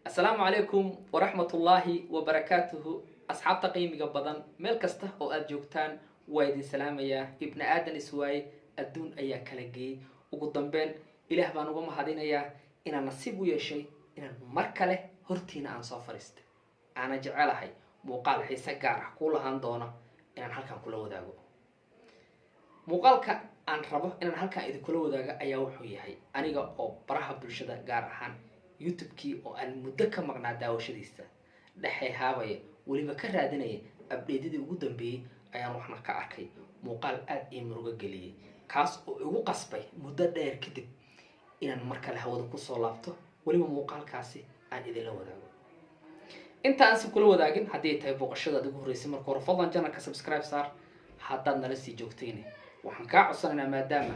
Asalaamu calaykum waraxmatullaahi wabarakaatuhu. Asxaabta qiimiga badan, meel kasta oo aada joogtaan waa idin salaamayaa. Ibni aadan iswaaye, adduun ayaa kala geeyey. Ugu dambeyn Ilaah baan uga mahadinayaa inaan nasiib u yeeshay inaan mar kale hortiina aan soo fadhiistay, aana jecelahay muuqaal xiise gaar ah kuu lahaan doono inaan halkan kula wadaago. Muuqaalka aan rabo inaan halkan idinkula wadaago ayaa wuxuu yahay aniga oo baraha bulshada, gaar ahaan YouTube-kii oo aan muddo ka maqnaa daawashadiisa, dhexey haabaya, weliba ka raadinaya update-yadii ugu dambeeyey, ayaan waxna ka arkay muuqaal aada ii murugo geliyey, kaas oo igu qasbay muddo dheer kadib inaan mar kale hawada kusoo laabto, weliba muuqaalkaasi aan idinla wadaago. Inta aansi kula wadaagin, haddii ay tahay booqashadaad ugu horreysay, marka hore fadlan channelka subscribe saar. Haddaad nala sii joogtayne, waxaan kaa codsanaynaa, maadaama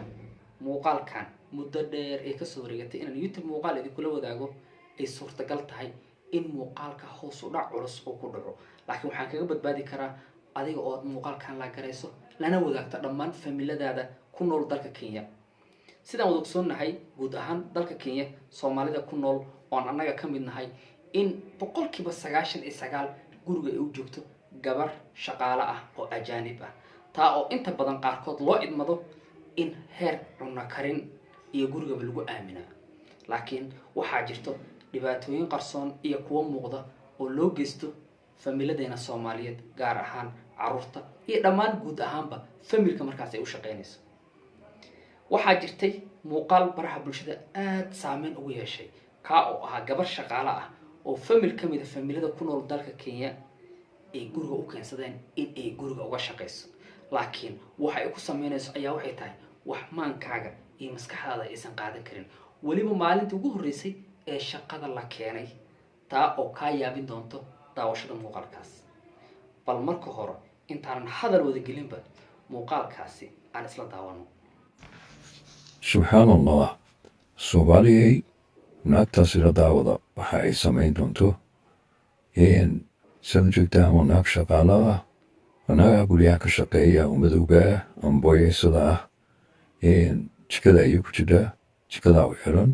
muuqaalkan muddo dheer ay kasoo wareegatay inaan YouTube muuqaal idinkula wadaago, ay suurtagal tahay in muuqaalka hoos u dhac culus uu ku dhaco, laakiin waxaan kaga badbaadi karaa adiga oo aad muuqaalkan la garayso, lana wadaagto dhammaan familadaada ku nool dalka Kenya. Sidaan wada ogsoonnahay, guud ahaan dalka Kenya Soomaalida ku nool oon annaga ka mid nahay, in 99% guriga ay u joogto gabar shaqaale ah oo ajaanib ah, taa oo inta badan qaarkood loo idmado in heer cunno karin iyo gurigaba lagu aaminaa. Laakiin waxaa jirto dhibaatooyin qarsoon iyo kuwo muuqda oo loo geysto familadeena Soomaaliyeed, gaar ahaan caruurta iyo dhammaan guud ahaanba familka markaas ay u shaqeynayso. Waxaa jirtay muuqaal baraha bulshada aada saameyn ugu yeeshay, kaa oo ahaa gabar shaqaale ah oo famil ka mid a familada ku nool dalka Kenya ay guriga u keensadeen in ay guriga uga shaqeyso, laakiin waxa ay ku sameynayso ayaa waxay tahay wax maankaaga iyo maskaxdaada aysan qaadan karin, weliba maalintii ugu horreysay ee shaqada la keenay, taa oo kaa yaabin doonto daawashada muuqaalkaas. Bal marka hore, intaanan hadal wadagelinba, muuqaalkaasi aan isla daawano. Subxaan Allah, Soomaaliyay, naagtaasi la daawada waxa ay samayn doonto. Saad joogtaan, waa naag shaqaalo ah, waa naagaha guryaha ka shaqeeya oo madowga ah ama booyeysada ah. Jikada ayay ku jirtaa, jikadaa u xiran,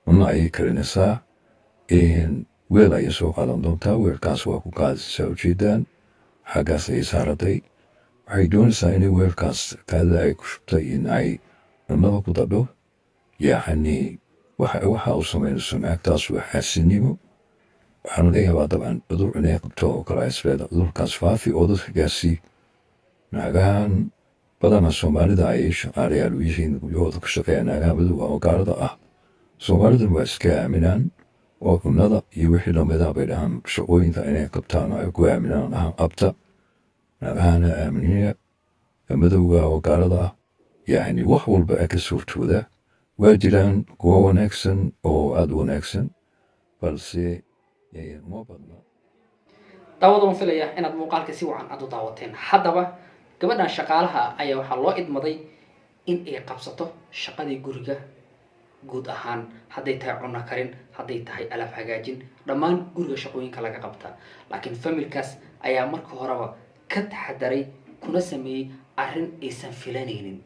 cunno ayay karinaysaa. Weel ayay soo qaadan doontaa, weelkaas waa ku qaadaysaa. Ujeedaan, xaggaas ayay saaratay. Waxay doonaysaa inay weelkaas kaadida ay ku shubtay in ay cunnada ku dadho. Yacni waxa uu samaynayso naagtaas waa xaasidnimo. Waxaana laga yaabaa dabcan cudur inay qabto oo kale, isleeda cudurkaas faafi oo dadka gaarsii. Naagahan badana Soomaalida ayay shaqaalayaal u yihiin, guryahooda ka shaqeeya, naagaha madowga oo gaalada ah. Soomaaliduna waa iska aaminaan oo cunnada iyo wixii lamida bay dhahaan shaqooyinka inay qabtaan ay ku aaminaan, dhahaan qabta. Naagahana aaminiya madowga oo gaalada ah, yacni wax walba ee ka suurtooda. Waa jiraan kuwo wanaagsan oo aada u wanaagsan, balse ma badna. Daawada, waan filayaa inaad muuqaalka si wacan aada u daawateen. Haddaba gabadhan shaqaalaha ah ayaa waxaa loo idmaday in ay qabsato shaqadii guriga guud ahaan, hadday tahay cunno karin, hadday tahay alaab hagaajin, dhammaan guriga shaqooyinka laga qabtaa. Laakiin familkaas ayaa marka horeba ka taxadaray kuna sameeyey arrin aysan filanaynin,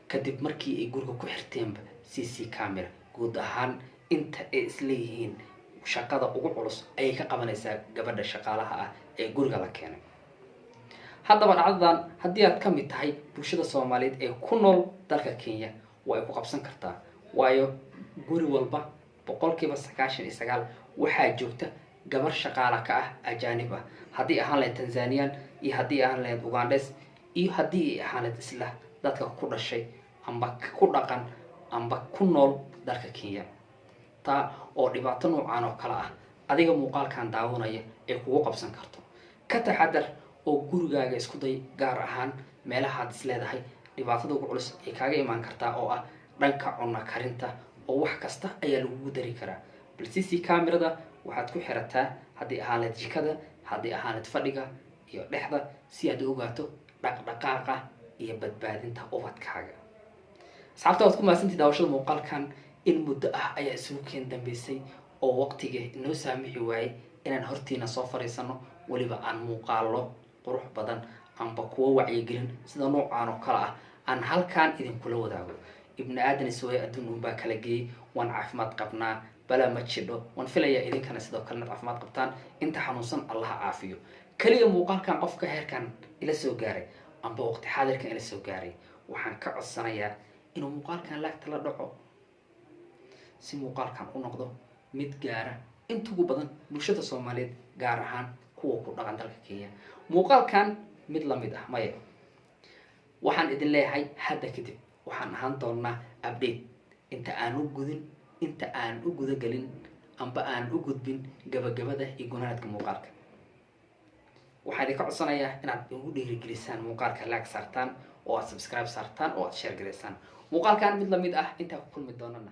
kadib markii ay guriga ku xirteenba CC camera. Guud ahaan inta ay isleeyihiin shaqada ugu culus ayay ka qabanaysaa gabadha shaqaalaha ah ee guriga la keenay. Haddaba dhacdadan, haddii aad ka mid tahay bulshada Soomaaliyeed ee ku nool dalka Kenya, waa ay ku qabsan kartaa, waayo guri walba 99% waxaa joogta gabar shaqaala ka ah ajaanib ah, haddii ahaan lahayd Tanzanian iyo haddii ahaan lahayd Ugandes iyo haddii ay ahaan lahayd isla dadka ku dhashay amba ku dhaqan amba ku nool dalka Kenya, taa oo dhibaato noocaan oo kale ah adiga muuqaalkan daawanaya ay kugu qabsan karto. Ka taxadar oo gurigaaga isku day, gaar ahaan meelahaad is leedahay dhibaatada ugu culus ay kaaga imaan kartaa, oo ah dhanka cunno karinta, oo wax kasta ayaa lagugu dari karaa. Bal CC camerada waxaad ku xirataa, haddii ahaan lahayd jikada, haddii ahaan lahayd fadhiga iyo dhexda, si aad u ogaato dhaqdhaqaaqa iyo badbaadinta ubadkaaga. Asxaabta, waad ku mahadsantii daawashada muuqaalkan. In muddo ah ayaa isugu keen dambeysay oo waqtiga inoo saamixi waayey inaan hortiina soo fadhiisano, weliba aan muuqaalo qurux badan amba kuwo wacyigelin sida noocaan oo kale ah aan halkaan idinkula wadaago. Ibni aadan iswaya, adduun unbaa kala geeyey. Waan caafimaad qabnaa. Balaa ma jidho. Waan filayaa idinkana sidoo kale inaad caafimaad qabtaan. Inta xanuunsan, Allaha caafiyo. Keliya muuqaalkan qofka heerkan ila soo gaaray amba waqti xaadirkan ila soo gaaray, waxaan ka codsanayaa inuu muuqaalkan like-ta la dhaco, si muuqaalkan u noqdo mid gaara inta ugu badan bulshada Soomaaliyeed, gaar ahaan kuwa ku dhaqan dalka Kenya. Muuqaalkan mid lamid ah maya, waxaan idin leeyahay hadda kadib waxaan ahaan doonaa update. Inta aan u gudagelin amba aan u gudbin gabagabada iyo gunaanadka muuqaalka, waxaan idinka codsanayaa inaad igu dhiirigelisaan, muuqaalka like saartaan oo aad subscribe saartaan oo aad share garaysaan. Muuqaalkan mid lamid ah intaa ku kulmi doonana.